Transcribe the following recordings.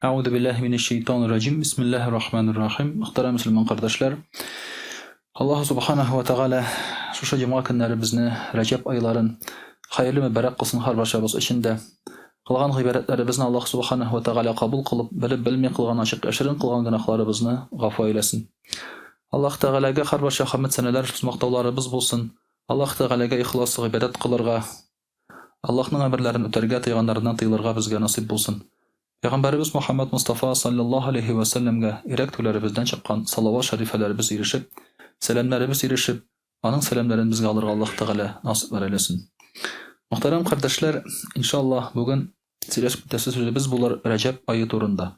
Әгъүзу биллаһи минәш шәйтанир раҗим. Бисмиллаһир рахманир рахим. Мөхтәрәм мөселман кардәшләр, Аллаһ субханаһу ва тәгалә шушы җомга көннәребезне, Рәҗәб айларын хәерле мөбарәк кылсын һәрбарчабыз өчен дә. Кылган гыйбадәтләребезне Аллаһ субханаһу ва тәгалә кабул кылып, белеп белми кылган, ачык яшерен кылган гөнаһларыбызны гафу әйләсен. Аллаһ Тәгаләгә һәрбарча хәмд сәнәләр, мактауларыбыз булсын. Аллаһ Тәгаләгә ихлас гыйбадәт кылырга, Аллаһның әмерләрен үтәргә, тыйганнарыннан тыелырга безгә насыйп булсын. Пәйгамбәребез Мухаммад Мостафа салләллаһу алейһи вә сәлләмгә йөрәк түрләребездән чыккан салават шәрифәләребез ирешеп, сәламнәребез ирешеп, аның сәламнәрен безгә алырга Аллаһ Тәгалә насыйплар әйләсен. Мөхтәрәм кардәшләр, иншаллаһ, бүген сөйләшеп китәсе сүзебез булыр Рәҗәб ае турында.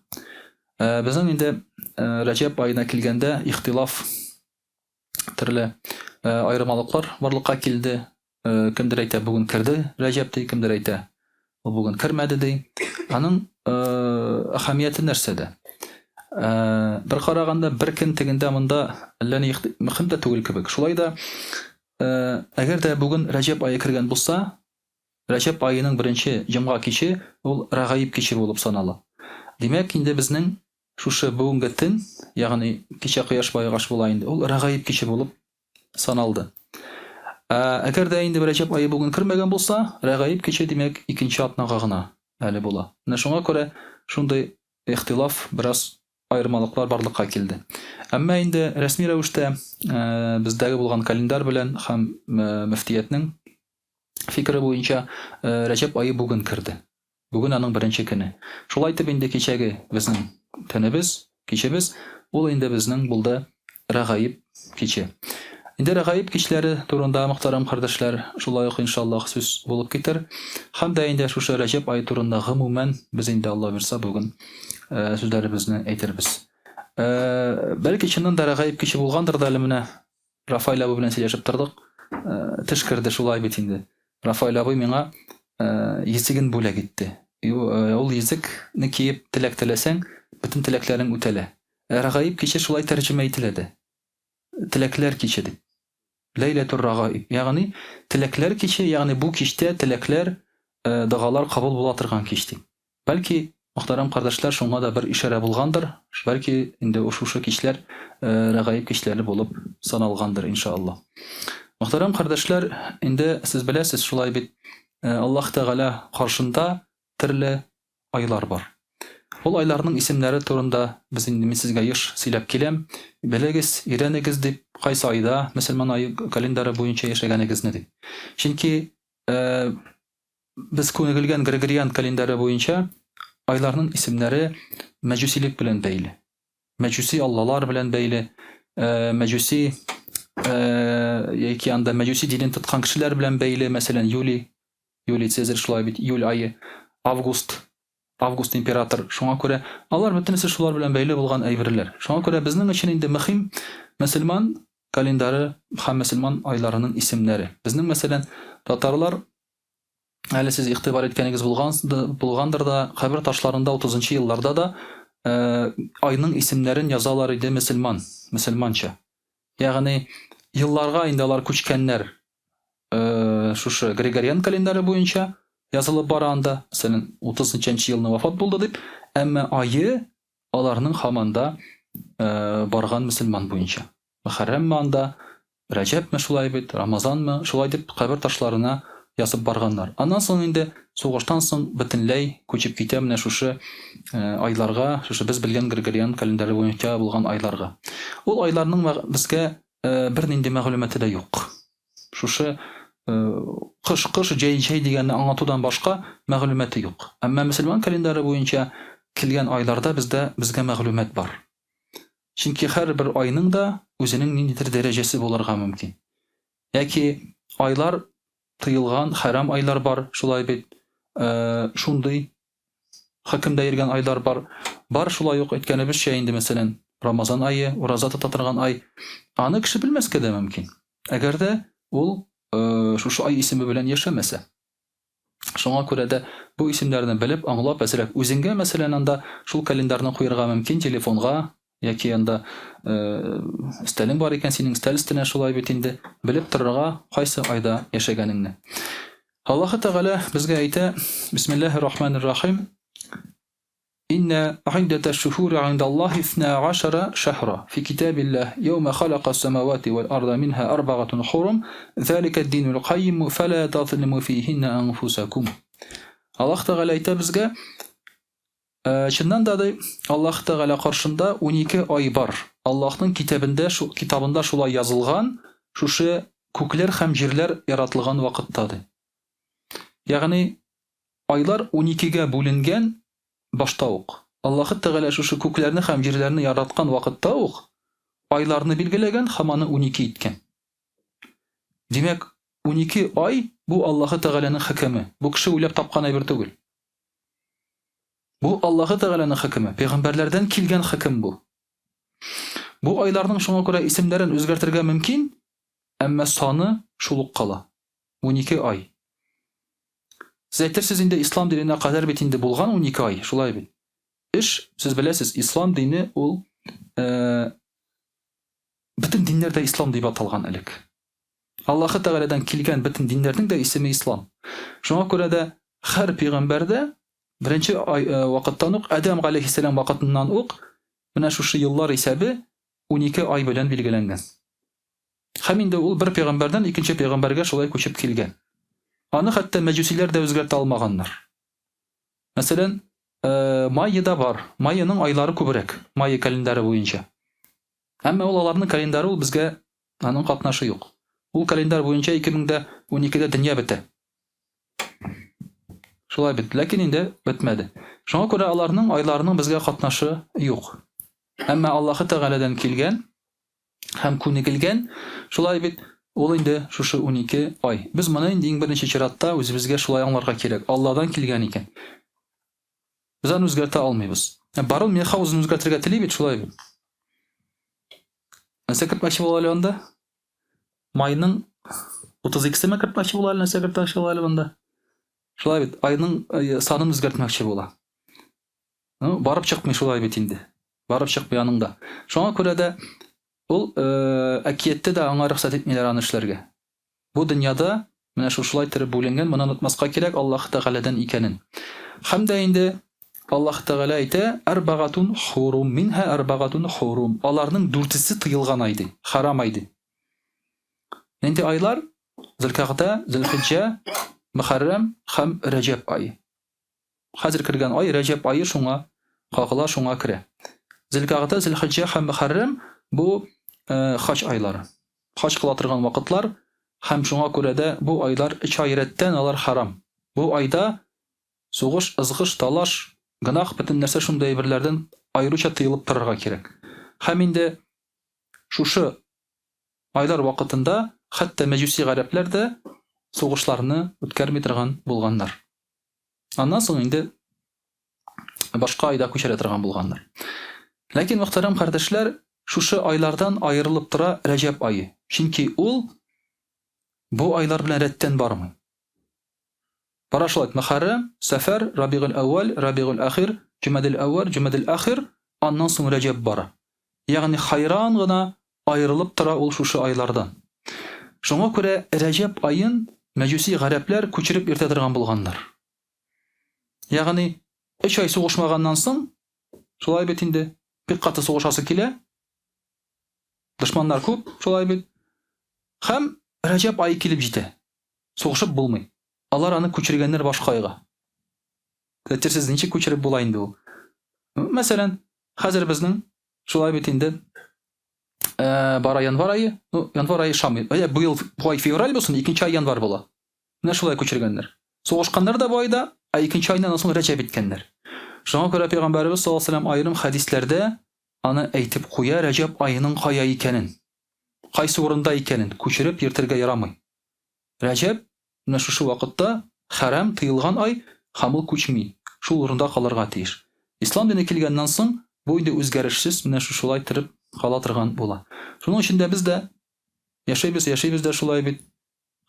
Э, безнең инде э, Рәҗәб аена килгәндә ихтилаф төрле э, аермалыклар барлыкка килде. Э, кемдер әйтә, бүген керде Рәҗәб ди, кемдер әйтә, ул бүген кермәде ди. Аның э, әһәмияте нәрсәдә? Э, бер караганда бер көн тегендә монда әллә ни мөһим дә түгел кебек. Шулай да әгәр дә бүген Рәҗәб ае кергән булса, Рәҗәб аеның беренче җомга киче ул Рәгаиб киче булып санала. Димәк, инде безнең шушы бүгенге төн, ягъни кичә кояш баегач була инде, ул Рәгаиб киче булып саналды. Ә, әгәр дә инде Рәҗәб ае бүген кермәгән булса, Рәгаиб киче, димәк, икенче атнага гына әле була. Менә шуңа күрә шундый ихтилаф, бераз аермалыклар барлыкка килде. Әмма инде рәсми рәвештә бездәге булган календарь белән һәм мөфтиятнең фикере буенча Рәҗәб ае бүген керде. Бүген аның беренче көне. Шулай итеп инде кичәге безнең төнебез, кичебез, ул инде безнең булды Рәгаиб киче. Инде Рәгаиб кичләре турында, мөхтәрәм кардәшләр, шулай ук иншаллаһ сүз булып китер. Һәм дә инде шушы Рәҗәб ае турында гомумән без инде Алла бирса бүген сүзләребезне әйтербез. Бәлки чыннан да Рәгаиб киче булгандыр да әле менә Рафаэль абый белән сөйләшеп тордык. Э, төш керде шулай бит инде. Рафаэль абый миңа э, йөзеген бүләк итте. Э, ул йөзекне киеп теләк теләсәң, бөтен теләкләрең үтәлә. Ә Рагаиб киче шулай тәрҗемә ителә дә. Теләкләр киче дип. Ләйләтур рагаиб. Ягъни теләкләр киче, ягъни бу кичтә теләкләр, догалар кабул була торган кич дип. Бәлки, мөхтәрәм кардәшләр, шуңа да бер ишарә булгандыр, бәлки, инде шушы кичләр рәгаиб кичләре булып саналгандыр, иншааллаһ. Мөхтәрәм кардәшләр, инде сез беләсез, шулай бит, Аллаһ Тәгалә каршында төрле айлар бар. Ул айларның исемнәре турында без инде мин сезгә еш сөйләп киләм. Белегез, өйрәнегез дип, кайсы айда мөселман ае календаре буенча яшәгәнегезне дип. Чөнки Без күнегелгән Грегориан календаре буенча айларның исемнәре мәҗүсилек белән бәйле. Мәҗүси аллалар белән бәйле, э, мәҗүси э, яки анда мәҗүси динен тоткан кешеләр белән бәйле, мәсәлән, Юлий, Юлий Цезарь шулай бит, июль ае, август, Август император. Шуңа күрә алар бөтенесе шулар белән бәйле булган әйберләр. Шуңа күрә безнең өчен инде мөһим мөселман календары һәм мөселман айларының исемнәре. Безнең, мәсәлән, татарлар әле сез игътибар иткәнегез булган булгандыр да, кабер ташларында 30 нчы елларда да э, айның исемнәрен язалар иде мөселман, мөселманча. Ягъни елларга инде алар күчкәннәр. Э, шушы Григориан календаре буенча язылып бара анда, мәсәлән, 30 нчы елны вафат булды дип, әмма ае аларның һаман да э, барган мөселман буенча. Мөхәррәмме анда, Рәҗәпме шулай бит, Рамазанмы, шулай дип кабер ташларына язып барганнар. Аннан соң инде сугыштан соң бөтенләй күчеп китә менә шушы э, айларга, шушы без белгән Григориан календаре буенча булган айларга. Ул айларның безгә э, бернинди мәгълүматы да юк. Шушы э, кыш кыш, җәй җәй дигәнне аңлатудан башка мәгълүматы юк. Әмма мөселман календаре буенча килгән айларда бездә безгә мәгълүмат бар. Чөнки һәрбер айның да үзенең ниндидер дәрәҗәсе булырга мөмкин. Яки айлар тыелган, хәрам айлар бар, шулай бит. Э, шундый хөкемдә йөргән айлар бар. Бар шулай ук әйткәнебезчә инде, мәсәлән, Рамазан ае, ураза тота торган ай. Аны кеше белмәскә дә мөмкин. Әгәр дә ул э, шушы ай исеме белән яшәмәсә. Шуңа күрә дә бу исемнәрне белеп, аңлап, әзрәк үзеңгә, мәсәлән, анда шул календарьны куерга мөмкин телефонга яки анда э, өстәлең бар икән, синең өстәл өстенә шулай бит инде, белеп торырга кайсы айда яшәгәнеңне. Аллаһы Тәгалә безгә әйтә, Бисмиллаһир рахманир рахим. Иннә гыйддәтәш шухури гыйндаллаһи исна гашара шәһра фи китабиллаһ яума халакас самавати вәл арда минһа арбагатун хурум залика динул каййиму фәлә тазлиму фиһинна анфусакум. Аллаһ Тәгалә әйтә безгә, чыннан да ди, Аллаһ Тәгалә каршында 12 ай бар. Аллаһның китабында, китабында шулай язылган, шушы күкләр һәм җирләр яратылган вакытта ди. Ягъни Айлар уникегә бүленгән башта ук. Аллаһы Тәгалә шушы күкләрне һәм җирләрне яраткан вакытта ук айларны билгеләгән һәм аны 12 иткән. Димәк, 12 ай бу Аллаһы Тәгаләнең хөкеме. Бу кеше уйлап тапкан әйбер түгел. Бу Аллаһы Тәгаләнең хөкеме, пәйгамбәрләрдән килгән хөкем бу. Бу айларның шуңа күрә исемнәрен үзгәртергә мөмкин, әмма саны шул ук кала. 12 ай. Сез әйтерсез инде, ислам диненә кадәр бит инде булган 12 ай, шулай бит. Эш, сез беләсез, ислам дине ул э, бөтен диннәр дә ислам дип аталган элек. Аллаһы Тәгаләдән килгән бөтен диннәрнең дә исеме ислам. Шуңа күрә дә һәр пәйгамбәр дә беренче ай, э, вакыттан ук, Адәм галәйһиссәлам вакытыннан ук менә шушы еллар исәбе 12 ай белән билгеләнгән. Һәм инде ул бер пәйгамбәрдән икенче пәйгамбәргә шулай күчеп килгән. Аны хәтта мәҗүсиләр дә үзгәртә алмаганнар. Мәсәлән, э, майя бар. Майяның айлары күбрәк, майя календаре буенча. Әмма ул аларның календары ул безгә аның катнашы юк. Ул календарь буенча 2012-дә дөнья бетә. Шулай бит. Ләкин инде бетмәде. Шуңа күрә аларның айларының безгә катнашы юк. Әмма Аллаһы Тәгаләдән килгән һәм күнегелгән, шулай бит, ул инде шушы 12 ай. Без моны инде иң беренче чиратта үзебезгә шулай аңларга кирәк. Алладан килгән икән. Без аны үзгәртә алмыйбыз. Ә барон Мюнхгаузен үзгәртергә тели бит, шулай бит. Нәрсә кертмәкче була әле анда? Майның 32-семе кертмәкче була әле, нәрсә кертмәкче була әле монда? Шулай бит, айның э, санын үзгәртмәкче була. Ну, барып чыкмый шулай бит инде. Барып чыкмый аның да. Шуңа күрә дә ул э, әкияттә дә аңа рөхсәт итмиләр аны эшләргә. Бу дөньяда менә шушылай торып бүленгән, моны онытмаска кирәк Аллаһ Тәгаләдән икәнен. Һәм дә инде Аллаһ Тәгалә әйтә, Арбагатун хурум, минһа арбагатун хурум. Аларның дүртесе тыелган ай ди, харам ай ди. Нинди айлар? Зөлкәгъдә, Зөлхиҗҗә, Мөхәррәм һәм Рәҗәб ае. Хәзер кергән ай Рәҗәб ае шуңа кагыла, шуңа керә. Зөлкәгъдә, Зөлхиҗҗә һәм Мөхәррәм бу э, хаҗ айлары. Хаҗ кыла торган вакытлар һәм шуңа күрә дә бу айлар өч ай рәттән алар харам. Бу айда сугыш, ызгыш, талаш, гөнаһ, бөтен нәрсә шундый әйберләрдән аеруча тыелып торырга кирәк. Һәм инде шушы айлар вакытында хәтта мәҗүси гарәпләр дә сугышларны үткәрми торган булганнар. Аннан соң инде башка айда күчерә торган булганнар. Ләкин, мөхтәрәм кардәшләр, шушы айлардан аерылып тора Рәҗәб ае. Чөнки ул бу айлар белән рәттән бармый. Бара шулай, Мөхәррәм, Сәфәр, Рабигуль әүвәл, Рабигуль ахир, Җумадил әүвәл, Җумадил ахир, аннан соң Рәҗәб бара. Ягъни хайран гына аерылып тора ул шушы айлардан. Шуңа күрә Рәҗәб аен мәҗүси гарәпләр күчереп йөртә торган булганнар. Ягъни өч ай сугышмаганнан соң, шулай бит инде, бик каты сугышасы килә. Дошманнар күп, шулай бит. Һәм Рәҗәб ае килеп җитә. Сугышып булмый. Алар аны күчергәннәр башка айга. Әйтерсез, ничек күчереп була инде ул? Мәсәлән, хәзер безнең шулай бит инде э, бара январь ае, ну, январь ае шамый. Ә быел бу ай февраль булсын, икенче ай январь була. Менә шулай күчергәннәр. Сугышканнар да бу айда, ә икенче айны аннан соң Рәҗәб иткәннәр. Шуңа күрә пәйгамбәребез саллаллаһу алейһи вәсәлләм аерым хәдисләрдә аны әйтеп куя Рәҗәб аеның кая икәнен, кайсы урында икәнен күчереп йөртергә ярамый. Рәҗәб менә шушы вакытта хәрам, тыелган ай һәм ул күчми, шул урында калырга тиеш. Ислам дине килгәннән соң бу инде үзгәрешсез менә шушылай торып кала торган була. Шуның өчен дә без дә яшибез, яшибез дә шулай бит.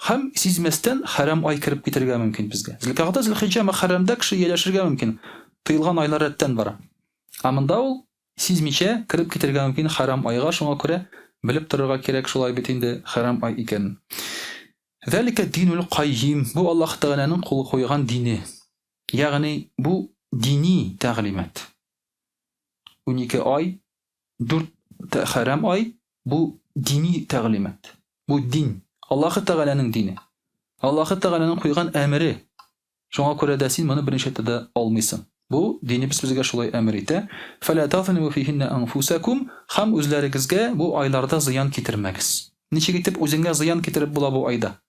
Һәм сизмәстән хәрам ай кереп китергә мөмкин безгә. Зөлкәгъдә, Зөлхиҗҗә, Мөхәррәмдә кеше ияләшергә мөмкин. Тыелган айлар рәттән бара. Ә монда ул сизмичә кереп китергә мөмкин хәрам айга, шуңа күрә белеп торырга кирәк шулай бит инде хәрам ай икәнен. Зәликә динул каййим. Бу Аллаһ Тәгаләнең кулы куйган дине. Ягъни бу дини тәгълимат. 12 ай, 4 хәрам ай, бу дини тәгълимат. Бу дин, Аллаһы Тәгаләнең дине. Аллаһы Тәгаләнең куйган әмере. Шуңа күрә дә син моны берничә дә алмыйсың. Бу динебез безгә шулай әмер итә. Фәлә тазлиму фиһиннә анфусакум, һәм үзләрегезгә бу айларда зыян китермәгез. Ничек итеп үзеңә зыян китереп була бу айда?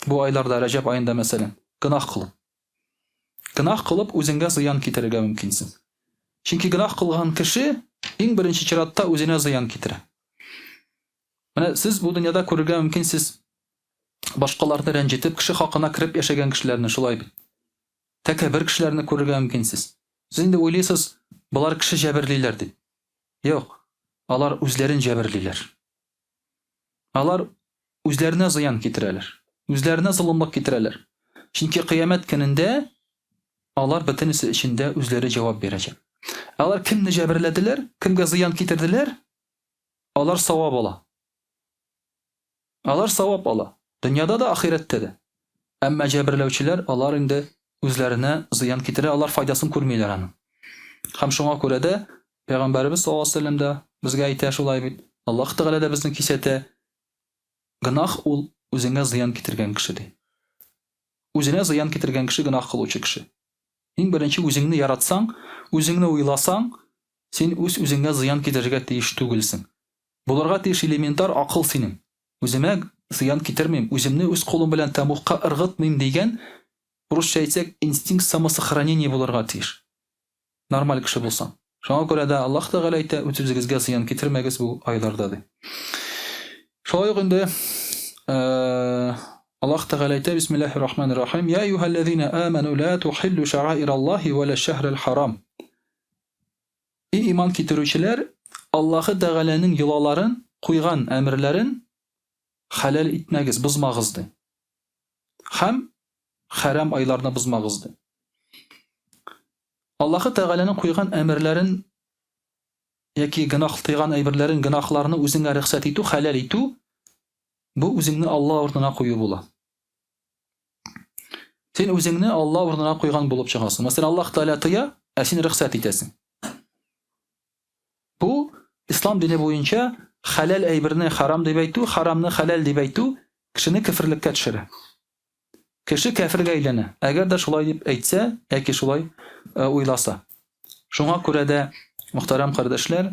Бу айларда, Рәҗәб аенда мәсәлән, гөнаһ кылып. Гөнаһ кылып үзеңгә зыян китерергә мөмкинсең. Чөнки гөнаһ кылган кеше иң беренче чиратта үзенә зыян китерә. Менә сез бу дөньяда күрергә мөмкинсез башкаларны рәнҗетеп, кеше хакына кереп яшәгән кешеләрне, шулай бит. Тәкәббер кешеләрне күрергә мөмкинсез. Сез инде уйлыйсыз, болар кеше җәберлиләр дип. Юк, алар үзләрен җәберлиләр. Алар үзләренә зыян китерәләр. Үзләренә золымлык китерәләр. Чөнки кыямәт көнендә алар бөтенесе өчен дә үзләре җавап бирәчәк. Алар кемне җәберләделәр, кемгә зыян китерделәр, алар савап ала. Алар савап ала, дөньяда да, ахирәттә дә. Әмма җәберләүчеләр, алар инде үзләренә зыян китерә, алар файдасын күрмиләр аның. Һәм шуңа күрә дә Пәйгамбәребез саллаллаһу алейһи ва сәлләм дә безгә әйтә шулай бит, Аллаһ Тәгалә дә безне кисәтә, гөнаһ ул үзеңә зыян китергән кеше ди. Үзенә зыян китергән кеше гөнаһ кылучы кеше. Иң беренче үзеңне яратсаң, үзеңне уйласаң, син үз-үзеңә зыян китерергә тиеш түгелсең. Булырга тиеш элементар акыл синең. Үземә зыян китермим, үземне үз кулым белән тәмугка ыргытмыйм дигән, русча әйтсәк, инстинкт самосохранения булырга тиеш. Нормаль кеше булсаң. Шуңа күрә дә Аллаһ Тәгалә әйтә, үз-үзегезгә зыян китермәгез бу айларда ди. Шулай ук инде Аллаһ Тәгалә әйтә, Бисмиллаһир Рахманир Рахим, Я әйюһәлләзина аману ла тухиллу шагаираллаһи ва ла шәһрәл харам. И иман китерүчеләр, Аллаһы Тәгаләнең йолаларын, куйган әмерләрен хәләл итмәгез, бозмагыз, ди. Һәм хәрам айларны бозмагыз, ди. Аллаһы Тәгаләнең куйган әмерләрен яки гөнаһ тыйган әйберләрен, гөнаһларны үзеңә рөхсәт итү, хәләл итү, бу үзеңне Алла урынына кую була. Син үзеңне Алла урынына куйган булып чыгасың. Мәсәлән, Аллаһ Тәгалә тыя, ә син рөхсәт итәсең. Бу ислам дине буенча хәләл әйберне харам дип әйтү, харамны хәләл дип әйтү кешене кеферлеккә төшерә. Кеше кәфергә әйләнә, әгәр дә шулай дип әйтсә яки шулай э, уйласа. Шуңа күрә дә, мөхтәрәм кардәшләр,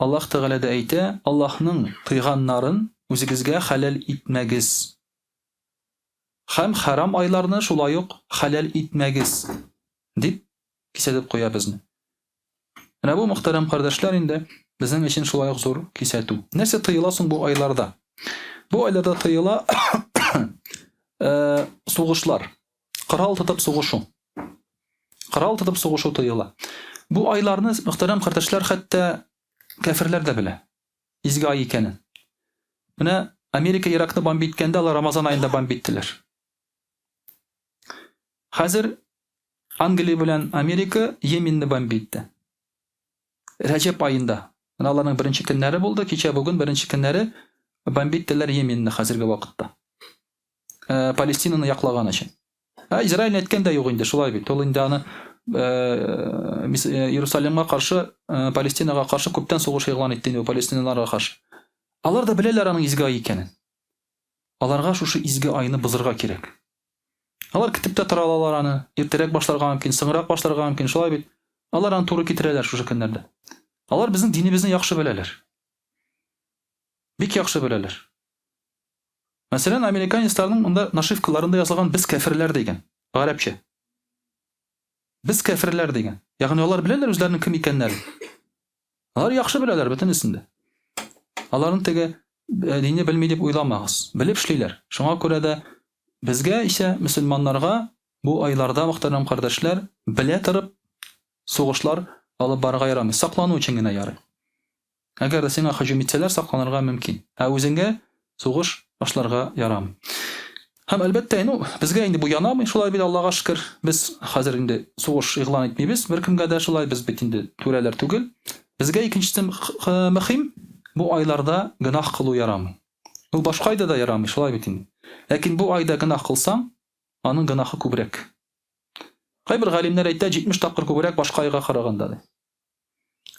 Аллаһ Тәгалә дә әйтә, Аллаһның тыйганнарын үзегезгә хәләл итмәгез. Һәм хәрам айларны шулай ук хәләл итмәгез, дип кисәтеп куя безне. Менә бу, мөхтәрәм кардәшләр, инде безнең өчен шулай ук зур кисәтү. Нәрсә тыела соң бу айларда? Бу айларда тыела э, сугышлар, корал тотып сугышу. Корал тотып сугышу тыела. Бу айларны, мөхтәрәм кардәшләр, хәтта кәферләр дә белә. Изге ай икәнен. Менә Америка Иракны бомбиткәндә алар Рамазан аенда бомбиттеләр. Хәзер Англия белән Америка Йеменне бомбитте. Рәҗәп аенда. Менә аларның беренче көннәре булды, кичә бүген беренче көннәре бомбиттеләр Йеменне хәзерге вакытта. Э, Палестинаны яклаган өчен. Ә Израиль әйткән дә юк инде, шулай бит. Ул инде аны э, э, Иерусалимга каршы, э, Палестинага каршы күптән сугыш игълан итте инде палестиналарга каршы. Алар да беләләр аның изге ай икәнен. Аларга шушы изге айны бозырга кирәк. Алар көтеп тә тора алалар аны. Иртәрәк башларга мөмкин, соңрак башларга мөмкин, шулай бит. Алар аны туры китерәләр шушы көннәрдә. Алар безнең динебезне яхшы беләләр. Бик яхшы беләләр. Мәсәлән, американецларның монда нашивкаларында язылган без кәферләр дигән, гарәпчә. Без кәферләр дигән. Ягъни алар беләләр үзләренең кем икәннәрен. Алар яхшы беләләр бөтенесен дә. Аларның теге э, динне белми дип уйламагыз. Белеп эшлиләр. Шуңа күрә дә безгә исә мөселманнарга бу айларда мөхтәрәм кардәшләр белә торып сугышлар алып барырга ярамый. Саклану өчен генә ярый. Әгәр дә сиңа һөҗүм итсәләр, сакланырга мөмкин. Ә үзеңә сугыш башларга ярамый. Һәм әлбәттә, ну, безгә инде бу янамый, шулай бит, Аллага шөкер. Без хәзер инде сугыш игълан итмибез беркемгә дә шулай, без бит инде түрәләр түгел. Безгә икенчесе мөһим, бу айларда гөнаһ кылу ярамый. Ул башка айда да ярамый, шулай бит инде. Ләкин бу айда гөнаһ кылсаң, аның гөнаһы күбрәк. Кайбер галимнәр әйтә, 70 тапкыр күбрәк башка айга караганда ди.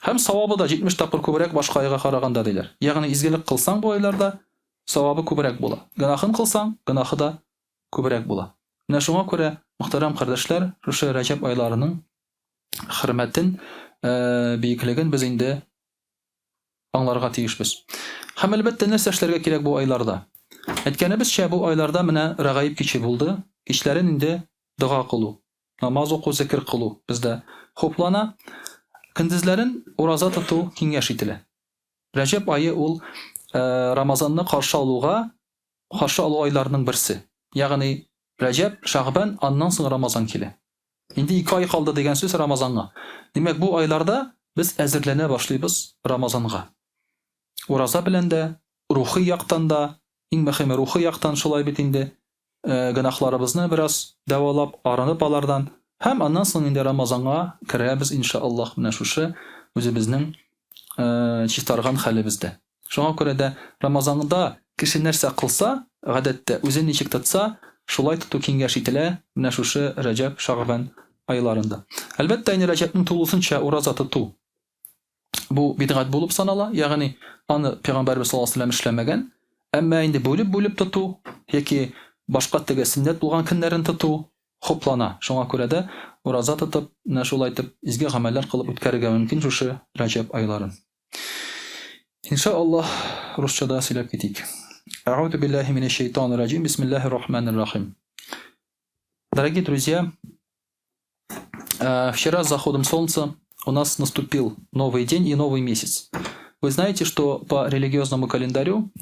Һәм савабы да 70 тапкыр күбрәк башка айга караганда диләр. Ягъни изгелек кылсаң бу айларда савабы күбрәк була. Гөнаһын кылсаң, гөнаһы да күбрәк була. Менә шуңа күрә, мөхтәрәм кардәшләр, шушы Рәҗәб айларының хөрмәтен, биеклеген без инде аңларга тиешбез. Һәм әлбәттә, нәрсә эшләргә кирәк бу айларда? Әйткәнебезчә, бу айларда менә Рәгаиб киче булды. Кичләрен инде дога кылу, намаз уку, зикер кылу бездә хуплана. Көндезләрен ураза тоту киңәш ителә. Рәҗәб ае ул Рамазанны каршы алуга каршы алу айларының берсе. Ягъни Рәҗәб, Шәгъбән, аннан соң Рамазан килә. Инде ике ай калды дигән сүз Рамазанга. Димәк, бу айларда без әзерләнә башлыйбыз Рамазанга. Ураза белән дә, рухи яктан да, иң мөһиме рухи яктан шулай бит инде, гөнаһларыбызны бераз дәвалап, арынып алардан һәм аннан соң инде Рамазанга керәбез, иншаАллаһ, менә шушы үзебезнең чистарган хәлебездә. Шуңа күрә дә Рамазанда кеше нәрсә кылса, гадәттә, үзен ничек тотса, шулай тоту киңәш ителә менә шушы Рәҗәб, Шәгъбән айларында. Әлбәттә, инде Рәҗәбнең тулысынча ураза тоту бу бидгать булып санала, ягъни аны Пәйгамбәрбез саллаллаһу алейһи ва сәлләм эшләмәгән. Әмма инде бүлеп-бүлеп тоту яки башка теге сөннәт булган көннәрен тоту хуплана. Шуңа күрә дә ураза тотып, менә шулай итеп изге гамәлләр кылып үткәрергә мөмкин шушы Рәҗәб айларын. Иншаллах, русчада сөйләп китик. Әгъузу биллаһи минәш шайтанир раҗим. Бисмиллаһир рахманир рахим. Дорогие друзья, вчера с заходом солнца у нас наступил новый день и новый месяц. Вы знаете, что по религиозному календарю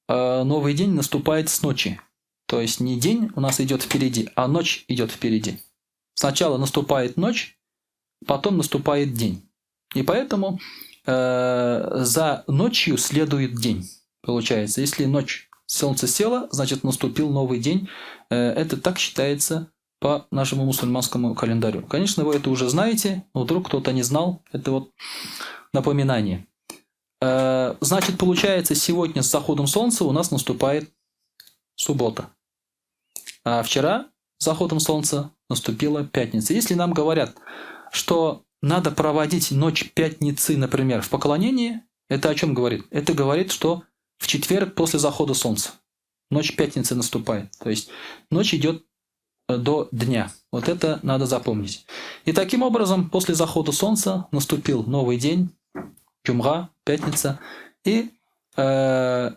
новый день наступает с ночи. То есть не день у нас идет впереди, а ночь идет впереди. Сначала наступает ночь, потом наступает день. И поэтому за ночью следует день. Получается, если ночь солнце село, значит наступил новый день. Это так считается по нашему мусульманскому календарю. Конечно, вы это уже знаете, но вдруг кто-то не знал. Это вот напоминание. Значит, получается, сегодня с заходом солнца у нас наступает суббота. А вчера с заходом солнца наступила пятница. Если нам говорят, что надо проводить ночь пятницы, например, в поклонении, это о чем говорит? Это говорит, что в четверг после захода солнца. Ночь пятницы наступает. То есть ночь идет до дня. Вот это надо запомнить. И таким образом, после захода солнца наступил новый день, Джумга, пятница. И это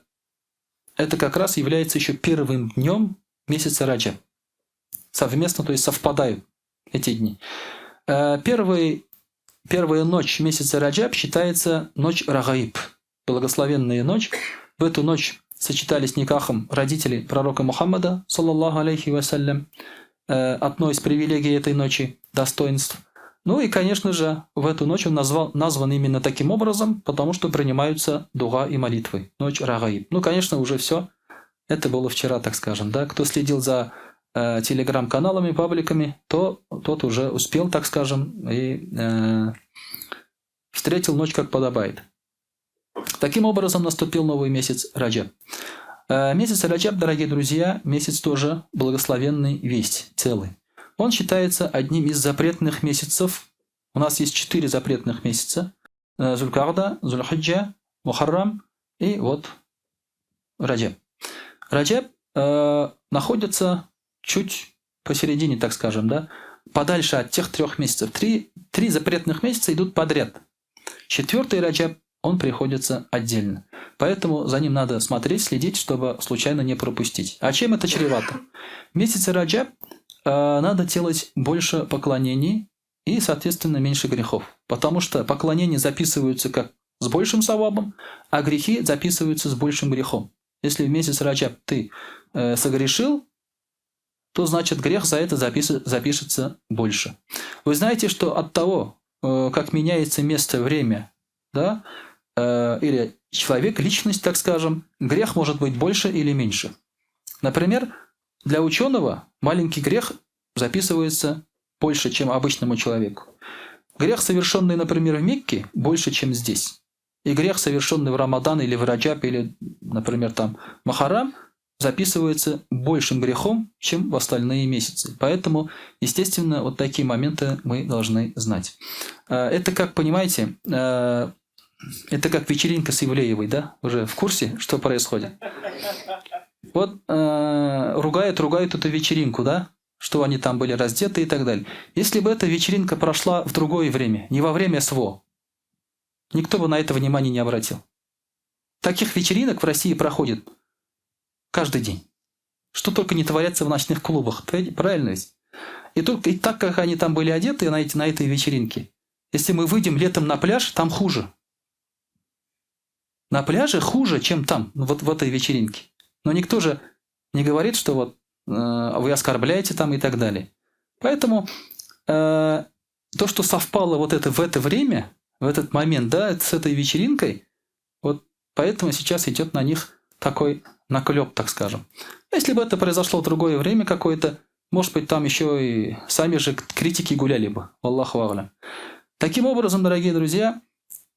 как раз является еще первым днем месяца Раджаб. Совместно, то есть совпадают эти дни. Первая ночь месяца Раджаб считается ночь Рагаиб, благословенная ночь. В эту ночь сочетались никахом родители пророка Мухаммада, саллаллаху алейхи вассалям, одной из привилегий этой ночи, достоинств. Ну и, конечно же, в эту ночь он назван именно таким образом, потому что принимаются дуа и молитвы. Ночь Рагаиб. Ну, конечно, уже все. Это было вчера, так скажем, да. Кто следил за телеграм-каналами, пабликами, то тот уже успел, так скажем, и встретил ночь как подобает. Таким образом наступил новый месяц Раджаб. Месяц Раджаб, дорогие друзья, месяц тоже благословенный весь, целый. Он считается одним из запретных месяцев. У нас есть 4 запретных месяца. Зулькагда, Зульхиджа, Мухаррам и вот Раджаб. Раджаб находится чуть посередине, так скажем, да, подальше от тех 3 месяцев. Три запретных месяца идут подряд. 4-й Раджаб, он приходится отдельно. Поэтому за ним надо смотреть, следить, чтобы случайно не пропустить. А чем это чревато? В месяце Раджаб надо делать больше поклонений и, соответственно, меньше грехов. Потому что поклонения записываются как с большим савабом, а грехи записываются с большим грехом. Если в месяц Раджаб ты согрешил, то значит грех за это запишется больше. Вы знаете, что от того, как меняется место, время, да, или человек, личность, так скажем, грех может быть больше или меньше. Например, для ученого маленький грех записывается больше, чем обычному человеку. Грех, совершенный, например, в Мекке, больше, чем здесь. И грех, совершенный в Рамадан или в Раджаб, или, например, там Мухаррам, Записывается большим грехом, чем в остальные месяцы. Поэтому, естественно, вот такие моменты мы должны знать. Это как, понимаете, это как вечеринка с Ивлеевой, да? Уже в курсе, что происходит? Вот ругают, ругают эту вечеринку, да? Что они там были раздеты и так далее. Если бы эта вечеринка прошла в другое время, не во время СВО, никто бы на это внимание не обратил. Таких вечеринок в России проходит каждый день. Что только не творятся в ночных клубах. Правильно ведь? И, только, и так, как они там были одеты на этой вечеринке, если мы выйдем летом на пляж, там хуже. На пляже хуже, чем там, вот в этой вечеринке. Но никто же не говорит, что вот вы оскорбляете там и так далее. Поэтому то, что совпало вот это в это время, в этот момент, да, с этой вечеринкой, вот поэтому сейчас идет на них такой наклеп, так скажем. Если бы это произошло в другое время какое-то, может быть, там еще и сами же критики гуляли бы. Аллаху а'лям. Таким образом, дорогие друзья,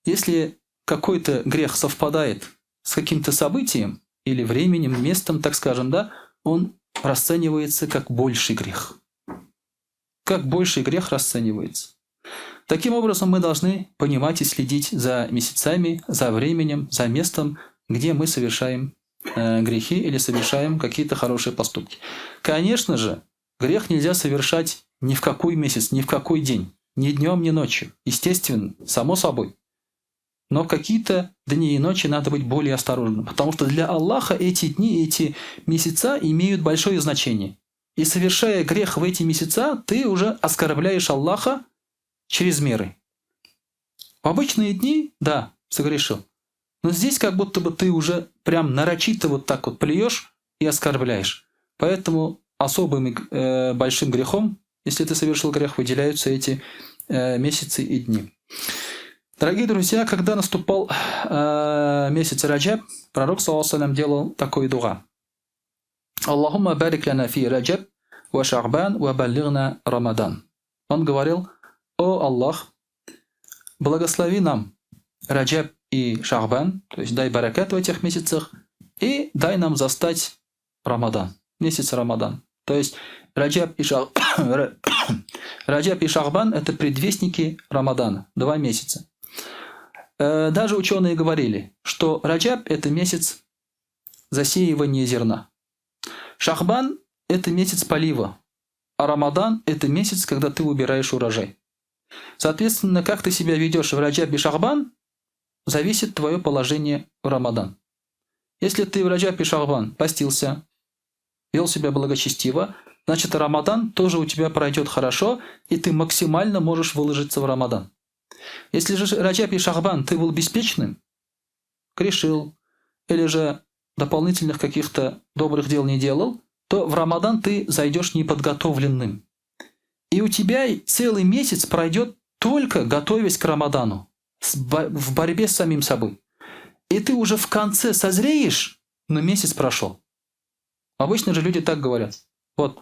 если какой-то грех совпадает с каким-то событием или временем, местом, так скажем, да, он расценивается как больший грех. Как больший грех расценивается. Таким образом, мы должны понимать и следить за месяцами, за временем, за местом, где мы совершаем грехи или совершаем какие-то хорошие поступки. Конечно же, грех нельзя совершать ни в какой месяц, ни в какой день, ни днем, ни ночью. Естественно, само собой. Но в какие-то дни и ночи надо быть более осторожным, потому что для Аллаха эти дни, эти месяца имеют большое значение. И совершая грех в эти месяца, ты уже оскорбляешь Аллаха через меры. В обычные дни, да, согрешил. Но здесь как будто бы ты уже прям нарочито вот так вот плюешь и оскорбляешь. Поэтому особым большим грехом, если ты совершил грех, выделяются эти месяцы и дни. Дорогие друзья, когда наступал месяц Раджаб, пророк, саллаллаху алейхи делал такой дуа. اللهم بارك لنا في رجب وشعبان وبلغنا رمضان. Он говорил: «О Аллах, благослови нам Раджаб и Шахбан, то есть дай баракат в этих месяцах, и дай нам застать Рамадан, месяц Рамадан». То есть Раджаб и Шахбан – это предвестники Рамадана, 2 месяца. Даже ученые говорили, что Раджаб – это месяц засеивания зерна. Шахбан – это месяц полива, а Рамадан – это месяц, когда ты убираешь урожай. Соответственно, как ты себя ведешь в Раджаб и Шахбан, зависит твое положение в Рамадан. Если ты в Раджаб и Шахбан постился, вел себя благочестиво, значит, Рамадан тоже у тебя пройдет хорошо, и ты максимально можешь выложиться в Рамадан. Если же Раджаб и Шахбан ты был беспечным, грешил, или же дополнительных каких-то добрых дел не делал, то в Рамадан ты зайдешь неподготовленным. И у тебя целый месяц пройдет, только готовясь к Рамадану, в борьбе с самим собой. И ты уже в конце созреешь, но месяц прошел. Обычно же люди так говорят. Вот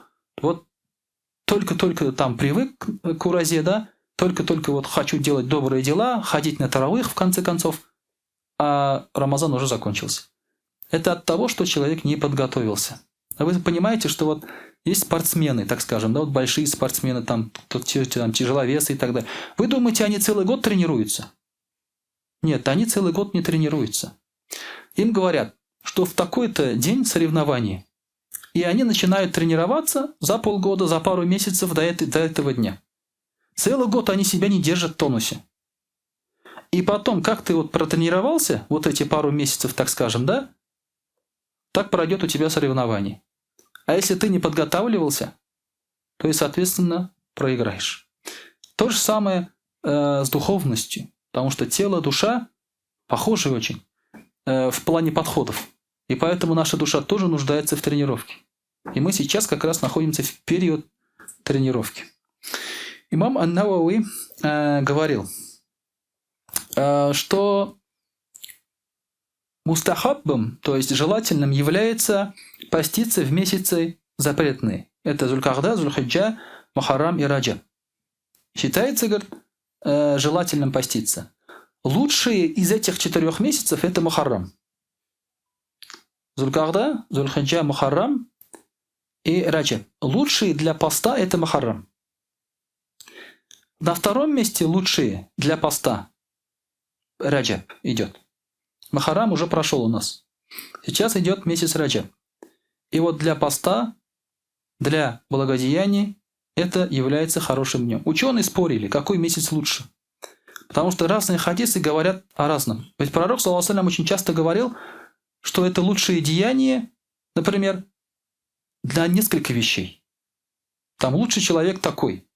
только-только там привык к уразе, да, только-только вот хочу делать добрые дела, ходить на таравих в конце концов, а Рамазан уже закончился. Это от того, что человек не подготовился. А вы понимаете, что вот есть спортсмены, так скажем, да, вот большие спортсмены, там, там тяжеловесы и так далее. Вы думаете, они целый год тренируются? Нет, они целый год не тренируются. Им говорят, что в такой-то день соревнований, и они начинают тренироваться за полгода, за пару месяцев до этого дня. Целый год они себя не держат в тонусе. И потом, как ты вот протренировался, вот эти пару месяцев, так скажем, да, так пройдет у тебя соревнование. А если ты не подготавливался, то и, соответственно, проиграешь. То же самое с духовностью, потому что тело, душа похожи очень в плане подходов. И поэтому наша душа тоже нуждается в тренировке. И мы сейчас как раз находимся в период тренировки. Имам Ан-Навауи говорил, что мустахаббом, то есть желательным, является поститься в месяцы запретные. Это Зулькагда, Зульхиджа, Мухаррам и Раджаб. Считается, говорит, желательным поститься. Лучшие из этих 4 месяцев – это Мухаррам. Зулькагда, Зульхиджа, Мухаррам и Раджаб. Лучшие для поста это Мухаррам. На втором месте лучшие для поста Раджаб идет. Махарам уже прошел у нас. Сейчас идет месяц Раджаб. И вот для поста, для благодеяний это является хорошим днем. Ученые спорили, какой месяц лучше. Потому что разные хадисы говорят о разном. Ведь пророк, саллаллаху очень часто говорил, что это лучшие деяния, например, для нескольких вещей. Там лучший человек такой.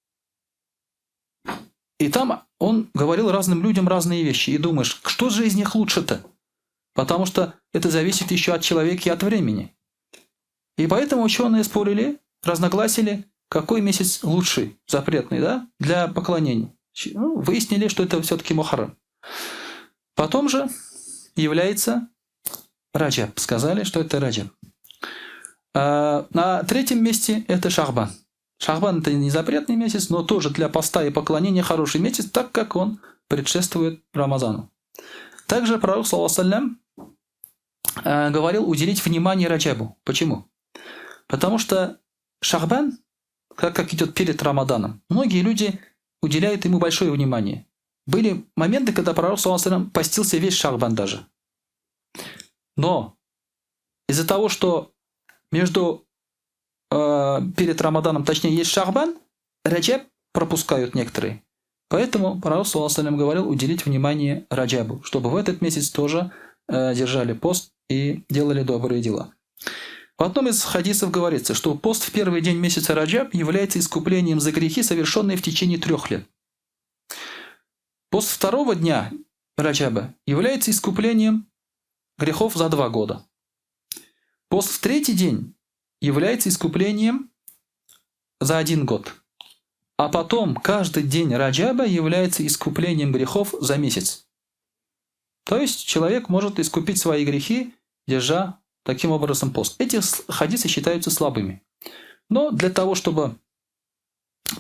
И там он говорил разным людям разные вещи. И думаешь, что же из них лучше-то? Потому что это зависит еще от человека и от времени. И поэтому ученые спорили, разногласили, какой месяц лучший, запретный, да, для поклонения. Ну, выяснили, что это все-таки Мухаррам. Потом же является Раджаб. Сказали, что это Раджаб. А на третьем месте это Шахбан. Шахбан это не запретный месяц, но тоже для поста и поклонения хороший месяц, так как он предшествует Рамазану. Также пророк, саллаллаху говорил уделить внимание Раджабу. Почему? Потому что Шахбан, как идет перед Рамаданом, многие люди уделяют ему большое внимание. Были моменты, когда пророк, саллаллаху постился весь Шахбан даже. Но из-за того, что между перед Рамаданом, точнее, есть Шахбан, Раджаб пропускают некоторые. Поэтому пророк, саллаллаху говорил уделить внимание Раджабу, чтобы в этот месяц тоже держали пост и делали добрые дела. В одном из хадисов говорится, что пост в первый день месяца Раджаб является искуплением за грехи, совершенные в течение 3 лет. Пост второго дня Раджаба является искуплением грехов за 2 года. Пост в третий день является искуплением за 1 год. А потом каждый день Раджаба является искуплением грехов за месяц. То есть человек может искупить свои грехи, держа таким образом пост. Эти хадисы считаются слабыми. Но для того, чтобы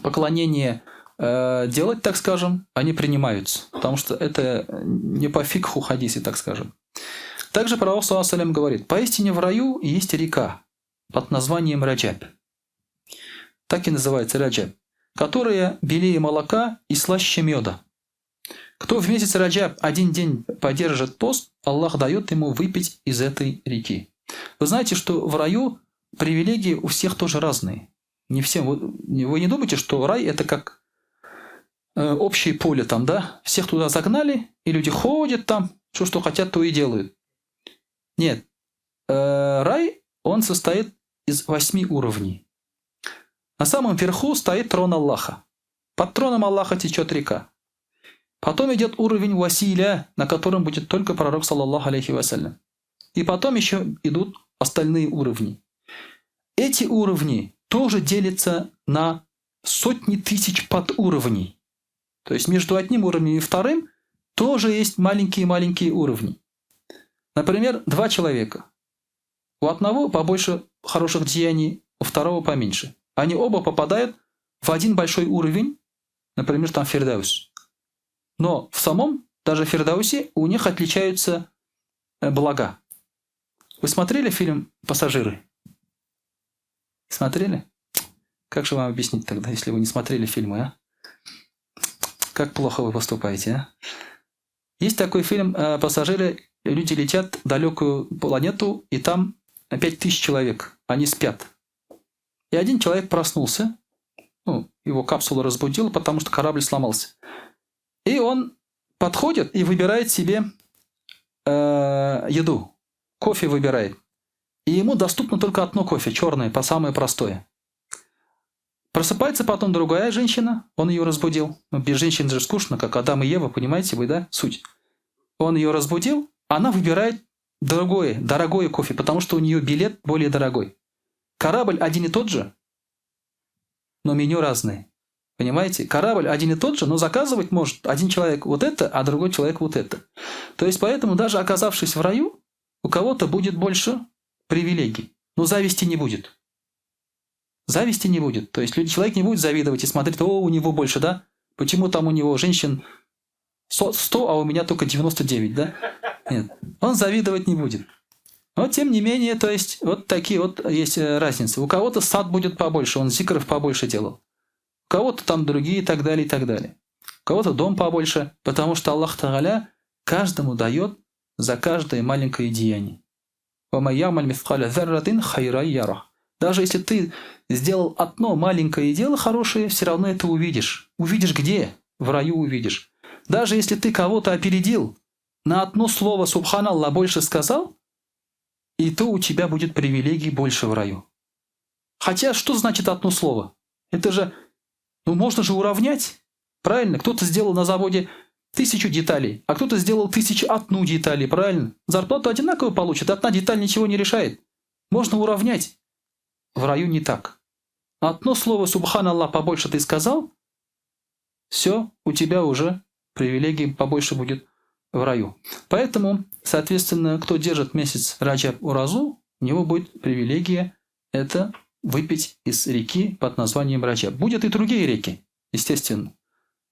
поклонение делать, так скажем, они принимаются. Потому что это не по фикху хадисы, так скажем. Также пророк, саллаллаху алейхи ва саллям, говорит: «Поистине в раю есть река под названием Раджаб». Так и называется Раджаб. Которая белее молока и слаще меда. Кто в месяц Раджаб один день подержит пост, Аллах дает ему выпить из этой реки. Вы знаете, что в раю привилегии у всех тоже разные. Не всем. Вы не думайте, что рай это как общее поле там, да? Всех туда загнали, и люди ходят там, что хотят, то и делают. Нет. Рай, он состоит из 8 уровней. На самом верху стоит трон Аллаха. Под троном Аллаха течет река. Потом идет уровень Василя, на котором будет только пророк, саллаллаху алейхи вассалям. И потом еще идут остальные уровни. Эти уровни тоже делятся на сотни тысяч подуровней. То есть между одним уровнем и вторым тоже есть маленькие-маленькие уровни. Например, 2 человека. У одного побольше хороших деяний, у второго поменьше. Они оба попадают в один большой уровень, например, там Фирдаус. Но в самом, даже Фирдаусе, у них отличаются блага. Вы смотрели фильм «Пассажиры»? Смотрели? Как же вам объяснить тогда, если вы не смотрели фильмы, а? Как плохо вы поступаете, а? Есть такой фильм «Пассажиры», люди летят в далекую планету, и там 5000 человек, они спят. И один человек проснулся, ну, его капсула разбудила, потому что корабль сломался. И он подходит и выбирает себе еду, кофе выбирает. И ему доступно только одно кофе, черное, по самое простое. Просыпается потом другая женщина, он ее разбудил. Ну, без женщин же скучно, как Адам и Ева, понимаете вы, да, суть. Он ее разбудил, она выбирает другое, дорогое кофе, потому что у нее билет более дорогой. Корабль один и тот же, но меню разные. Понимаете? Корабль один и тот же, но заказывать может один человек вот это, а другой человек вот это. То есть поэтому даже оказавшись в раю, у кого-то будет больше привилегий, но зависти не будет. Зависти не будет. То есть человек не будет завидовать и смотреть, о, у него больше, да? Почему там у него женщин 100, а у меня только 99, да? Нет. Он завидовать не будет. Но тем не менее, то есть вот такие вот есть разницы. У кого-то сад будет побольше, он зикров побольше делал. У кого-то там другие и так далее, и так далее. У кого-то дом побольше, потому что Аллах Тагаля каждому дает за каждое маленькое деяние. Даже если ты сделал одно маленькое дело хорошее, все равно это увидишь. Увидишь где? В раю увидишь. Даже если ты кого-то опередил, на одно слово «Субханаллах» больше сказал, и то у тебя будет привилегий больше в раю. Хотя, что значит одно слово? Это же, ну можно же уравнять. Правильно? Кто-то сделал на заводе 1000 деталей, а кто-то сделал 1001 детали, правильно? Зарплату одинаково получит, одна деталь ничего не решает. Можно уравнять. В раю не так. Одно слово «Субханаллах» побольше ты сказал, все, у тебя уже привилегий побольше будет в раю. Поэтому, соответственно, кто держит месяц Раджаб уразу, у него будет привилегия это выпить из реки под названием Раджаб. Будет и другие реки, естественно.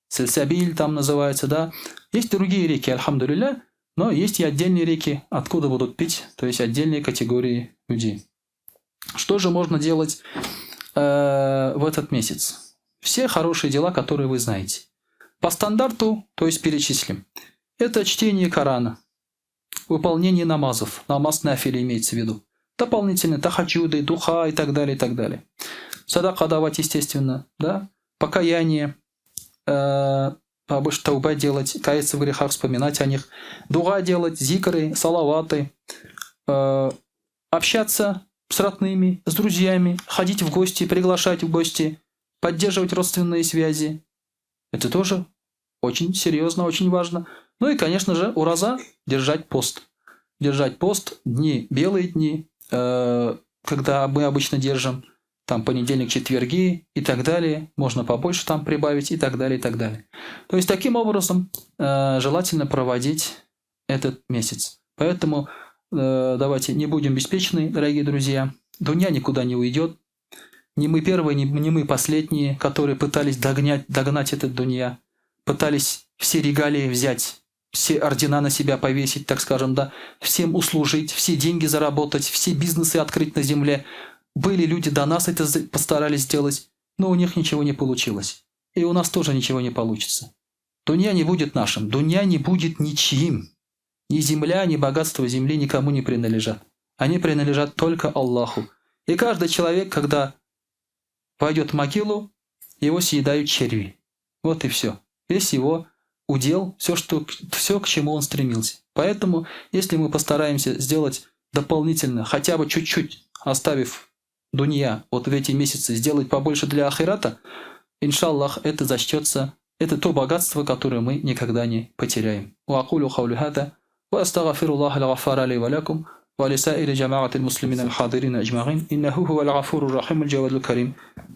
Сальсабиль там называется, да. Есть другие реки, альхамдулилля, но есть и отдельные реки, откуда будут пить, то есть отдельные категории людей. Что же можно делать в этот месяц? Все хорошие дела, которые вы знаете. По стандарту, то есть перечислим. Это чтение Корана, выполнение намазов, намаз нафиля имеется в виду. Дополнительно тахаджуды, духа и так далее, и так далее. Садака давать, естественно, да. Покаяние, побольше тауба делать, каяться в грехах, вспоминать о них. Дуа делать, зикры, салаваты, общаться с родными, с друзьями, ходить в гости, приглашать в гости, поддерживать родственные связи. Это тоже очень серьезно, очень важно. Ну и, конечно же, ураза, держать пост. Держать пост, дни, белые дни, когда мы обычно держим, там понедельник, четверги и так далее, можно побольше там прибавить и так далее, и так далее. То есть таким образом желательно проводить этот месяц. Поэтому давайте не будем беспечны, дорогие друзья. Дунья никуда не уйдет. Не мы первые, не мы последние, которые пытались догнать этот дунья, пытались все регалии взять, все ордена на себя повесить, так скажем, да, всем услужить, все деньги заработать, все бизнесы открыть на земле. Были люди до нас это постарались сделать, но у них ничего не получилось. И у нас тоже ничего не получится. Дунья не будет нашим, дунья не будет ничьим. Ни земля, ни богатство земли никому не принадлежат. Они принадлежат только Аллаху. И каждый человек, когда пойдет в могилу, его съедают черви. Вот и все. Весь его удел, все, к чему он стремился. Поэтому, если мы постараемся сделать дополнительно, хотя бы чуть-чуть, оставив дунья вот в эти месяцы, сделать побольше для ахирата, иншаллах, это зачтется, это то богатство, которое мы никогда не потеряем. وأقول قولي هذا وأستغفر الله الغفار لي ولكم ولسائر جماعة المسلمين الحاضرين أجمعين إنه هو الغفور الرحيم الجواد الكريم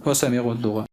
وسميع الدعاء.